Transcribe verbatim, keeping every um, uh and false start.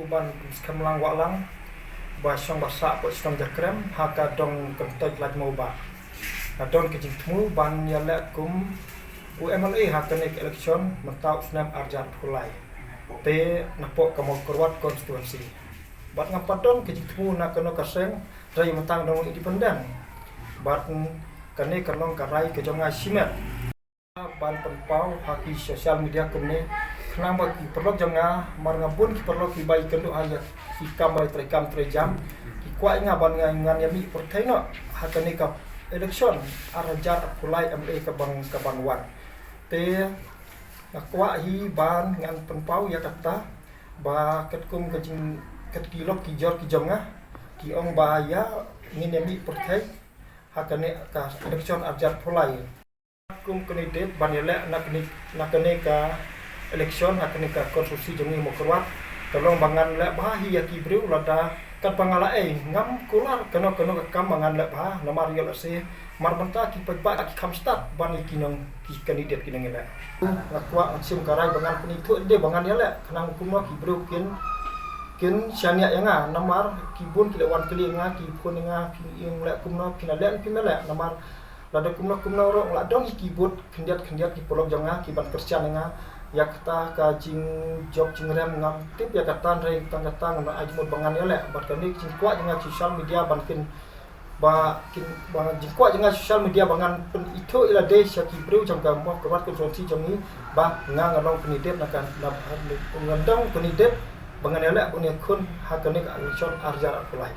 Ban skhem lang wah lang ba shong ba sah pok shnong Jakrem ha ka dong Kyntoit Lait Mawbah. Ka don ka jingthmu ban ïaleh kum u M L A ha kane ka election mynta u snem arjar pulai. Te na pok ka Mawkyrwat constituency. Bad ngam pat don ka jingthmu na kano ka seng, trai mynta dong independent. Bad kane ka long ka rai ka jong nga shimet. Ban pynpaw ha ki social media kumne khnang ba ki paralok jong nga, mar nga bun ki paralok ki bai kynduh ha ïa ki kam bai trai kam trai jam, ki kwah nga ban nga ngan ïa mih pyrthei noh ha kane ka election ar hajar arphew lai M L A ka bang ka ban wan. Te nga kwah hi ban ngan pynpaw ïa kata ba katkum ka jing kat ki lok ki jor ki jong nga ki ong ba ïa ngin ïa mih pyrthei ha kane ka election ar hajar arphew lai. Kum kane date ban ïaleh na kane na kane ka election ha kane ka constituency jong ngi Mawkyrwat. Ka long ba ngan leh bha hi ïa ki briew lada kat ba nga la ei ngam kular kano kano ka kam ba ngan leh bha namar ïoh lehse mar mynta ki paidbah ki kham stad ban ïa ki nong ki candidate ki nong ïaleh. Nga kwah ngan shim ka rai ba ngan pynithuh de ba ngan ïaleh khnang kumno ki briew kin kin shaniah ïa nga namar ki bun ki leh wan kylli ïa nga ki phone ïa nga phi ïeng leh kumno phi na leh phi na leh namar Lada kumno kumno ruh nga la don ki bud khyndiat khyndiat ki paralok jong nga ki ban kyrshan ïa nga ïa kata ka jingjop jingrem ngam tip ïa kata hynrei tang kata ngan ai jingmut ba ngan ïaleh bad kane ka jingkwah jong nga social media ban kin ba kin ba jingkwah jong nga social media ba ngan pynithuh ïa lade sha ki briew jong ka Mawkyrwat constituency jong ngi ba nga nga long candidate na ka na nga dang candidate ba ngan ïaleh ba ngan ïakhun ha kane ka election ar hajar arphew lai.